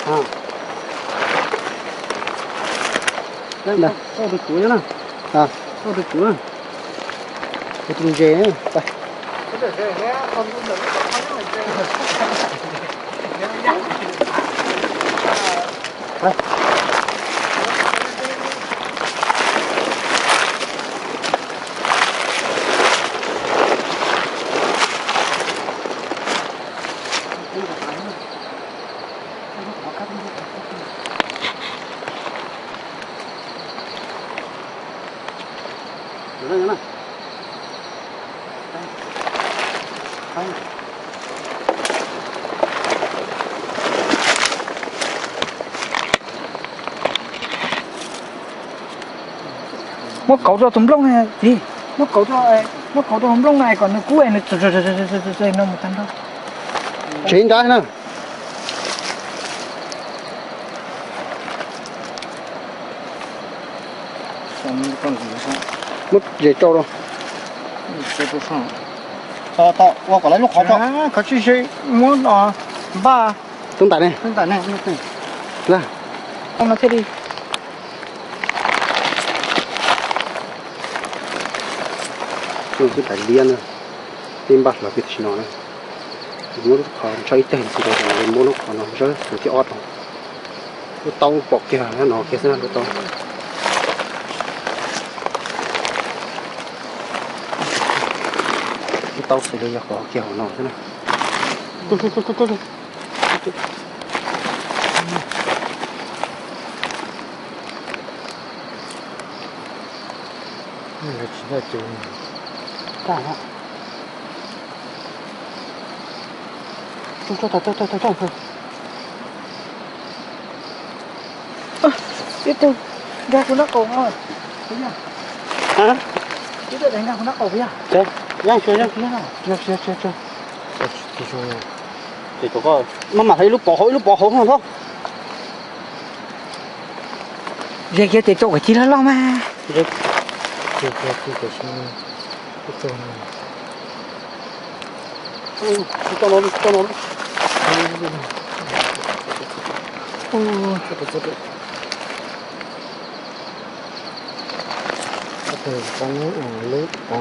Tau tus cuav na. Tau tus cuav na. Tus ntses. Muab kauv rau tus nplooj na txiv, muab kauv rau, muab kauv rau tus nplooj na kom nws kub nws txawm no mus tag nrho. Tsev nrad na. Muab zes rau rau. Ua kom lawv lub qhov tso. Qhov tsis muab npaj. Tub ntais ne. Tub ntais ne. Tau no thiaj li. Tub ntais liab na. Peb npaj hlo peb tam sim no na. Muab lub qhov ntsawb ib teg ntxiv rau, muab lub qhov no ntsawb tus thib ob rau. Lub taub pom kiag no kiag xwb na lub taub. Lub taub xws li yog pom kiag hauv no xwb na. Ib tug nkag kuv nraub qaum no. Ib tug nkag kuv nraub qaum puas yog? Maj mam ib lub pov hauv ib lub pov hauv no. Ze kiag tes rau kom ci loj loj mas. Lub pov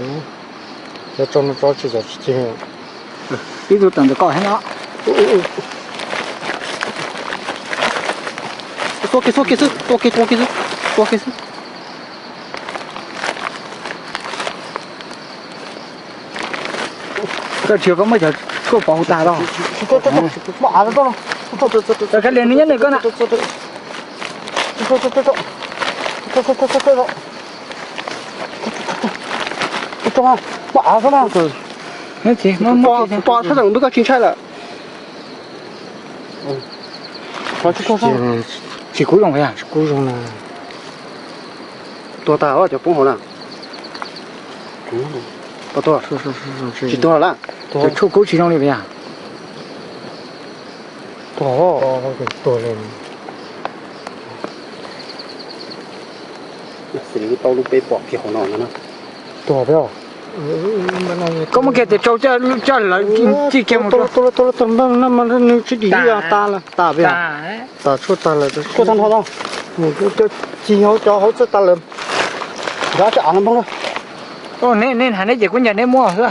no, cov tso no tso tsis txom tsis ceg. Ib tug tawm ntawm koj thiab no. Tua kiag, tua kiag xwb, tua kiag, tua kiag xwb, tua kiag xwb. Koj tsis, koj muab cov tshuaj pov hauv tas los. Koj liam nws nyob nws koj na. Pov tshaj tawm npawg koj tsis ntshai lawm. Tsis kub zoo, tsis kub zoo na. Tuag tag os cov poob hauv na. Tuag, tsis tuag lawm. Cov tshuaj kub tsis zoo li puas yog? Tuag, tuag li. Xws li lub taub lub peb pom kiag hauv no no na. Tuag peb. Koj muab kiag tes tsau coj lawv ci kiag mus. Nws tsis dim li os, tas lawm, tas peb. Tas tshuaj tas lawm, tshuaj tag nrho. Ci hauv cov hauv txawj tas lawm. Nrov tsis av no npog. Nej hnav neb ces kuv ncaws neb muab xwb.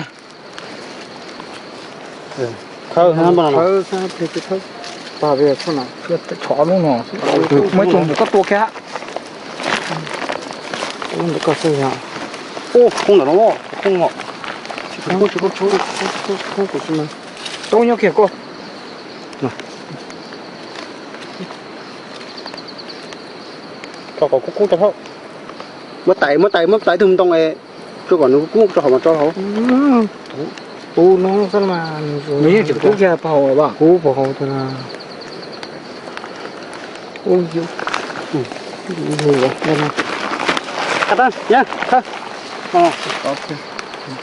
Thawb, thawb, thawb. Tso lub no, muab ib tug ntawm koj tua kiag. Ntawm koj xwb yog. Ub, khoob ntawm no, khoob no. Tub nyob kiag koj. Tso kom kub kub rau hauv. Muab tais, muab tais, muab tais tus ntoo, tso kom nws kub rau hauv mas tso hauv. Kub no xwb mas nws yeej tseem kub kiag pov hauv los, kub pov hauv tiag na. Ub, ub, ub.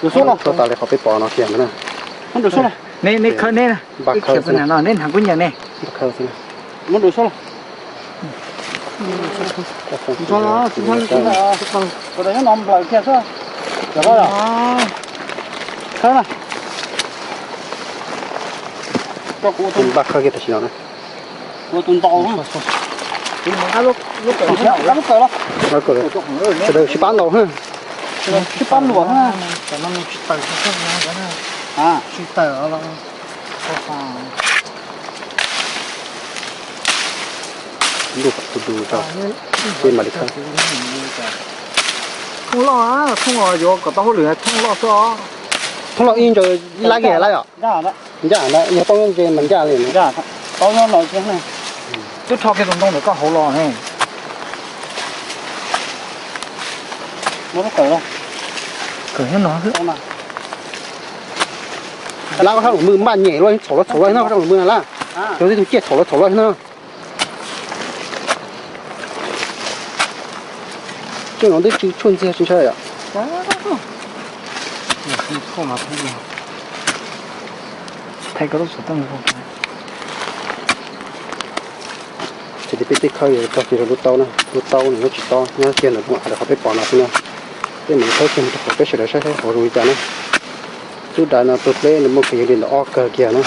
Lus xub los. Tso tas li qhov peb pom no kiag ntawd na. Lus xub los. Neb, neb khawb neb na. Ib txhia peb na no neb hnav kuv ncaws ne. Muab lus xub los. Tus daim nyob no nplawm kiag xwb. Khawb na. Npaj khawb kiag tam sim no na. Ua tus ntau. Lub kawm los sib pab ntau na. Sib pab luam na. Ntuj, tus tus tau. Peb mam li khawb. Thoob loj, thoob yuav kom tau hauj lwm thoob loj xwb os. Thoob loj ib ntsaws ib lab kiag lawm yom? Ncaj na, yog tau nyob ntse mas ncaj li. Twb rho kiag tus ntoo ntawm koj hauv los ne. Kawm nyob no xwb. Lab koj sab lus mwj npaj nyem luaj txhaum luaj txhaum luaj no koj sab lus mwj na lab. Cov tib tug ciaj txhaum luaj txhaum luaj no. Coj no twb tsw tshuaj ntxiag tsis ntshai yom. Ces peb tib khawb yuav tog kiag rau lub taub na, lub taub nws nyob tsis tob, nyob kiag ntawm lub av rau qhov peb pom no xwb na. Peb mam li khawb kiag mus rau qhov peb sawv daws saib saib hauv zoo li cas na. Lub dav no pawg pleb nws muaj kev yog li ntawm ob kawg kiag na.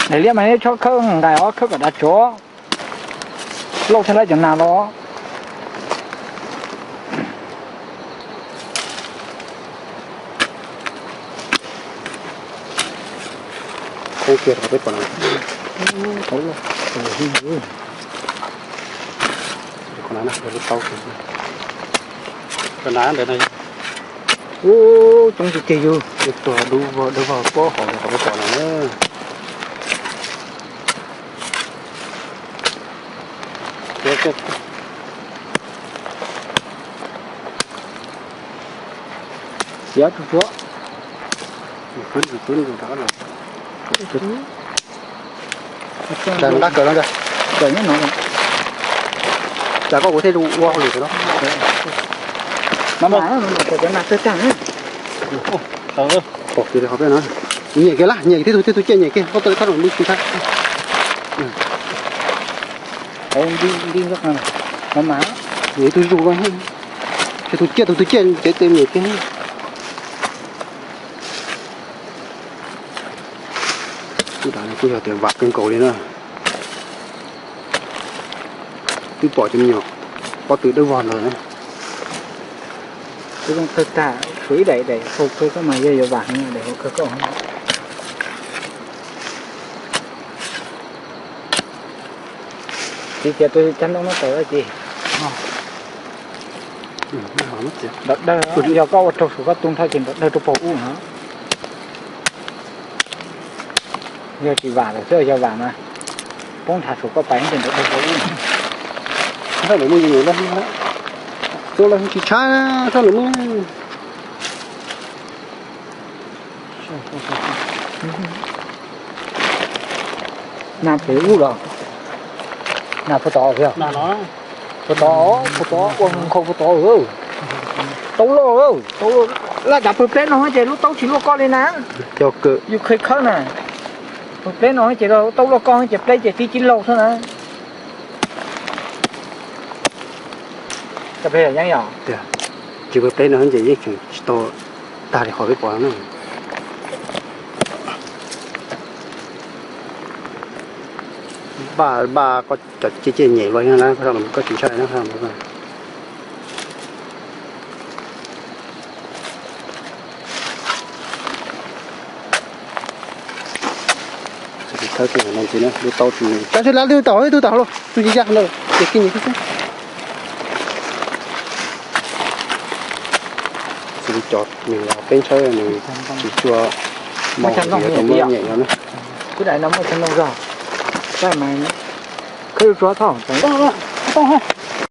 Daim liab mas neb txhob khawb nqaim os, khawb kom dav tsuav. Lauj thiab lawv cov nas los. Qhov no na, lub taub. Qhov na ntawd no. Ub, coob tiag tiag yus. Ib tug dub vog dub vog pob hauv qhov peb pom no na. Xiav tsuag tsuag. Nqa kawm no, kawm nyob no. Cas koj kuv thiaj ua hauj lwm no. Mas mas cov nas tawg tag. Pom kiag qhov peb no. Nyiam kiag lab, nyiam kiag, tib tug tib tug ciaj nyiam kiag, koj tuaj li koj los mus tsis thab. Mas mas nyiam ib tug zuj, ib tug ciaj, tus tus ciaj cev tes nyiam kiag. Lub dav no kuj yog tias vam kawg nkaus li na. Twb pom cov me nyuam pob tw dawb vog ntawd na. Twb zoo tawg tag, tshuav ib daim daim hauv kawg koj mas yog yuav vam heev daim hauv kawg koj. Txiv tias tus cag noo no tawm txiv. Nrov dawg, yog koj ua raug saum koj tu nrho ces nrov dawg rau paug ub no. Yog tsis vam lawm xwb, yog vam mas poob nrhav saum koj pais ces nrov dawg rau ub. Sab lawv muaj, tus lawv tsis tshab, sab lawv muaj. Nas pem ub los? Nas puag tod thiab. Puag tod, puag tod, ua nkhaus puag tod. Taub loj, taub loj. Laj dav pawg pleb no ces lub taub tsis luaj koj li na. Yus khawb khawb na. Pawg pleb no ces taub luaj koj ces pleb ces tib cib laug xwb na. Tsis pawg pleb no ces yeej tseem tsis tau tag li qhov peb pom na. Npaj npaj koj cov ciaj ciaj nyem luaj na, koj tsis ntshai na. Lub taub tsis, tsab sib lab twb tau, twb tau hauv lauj, tus yaj ntawd ces kij nyem xwb xwb. Xws li cov nws peb ntshawb nws tsis tshua mos, tau muab nyem no na. Kuv daim no muaj txhua noo zog, khawb tsuav thaum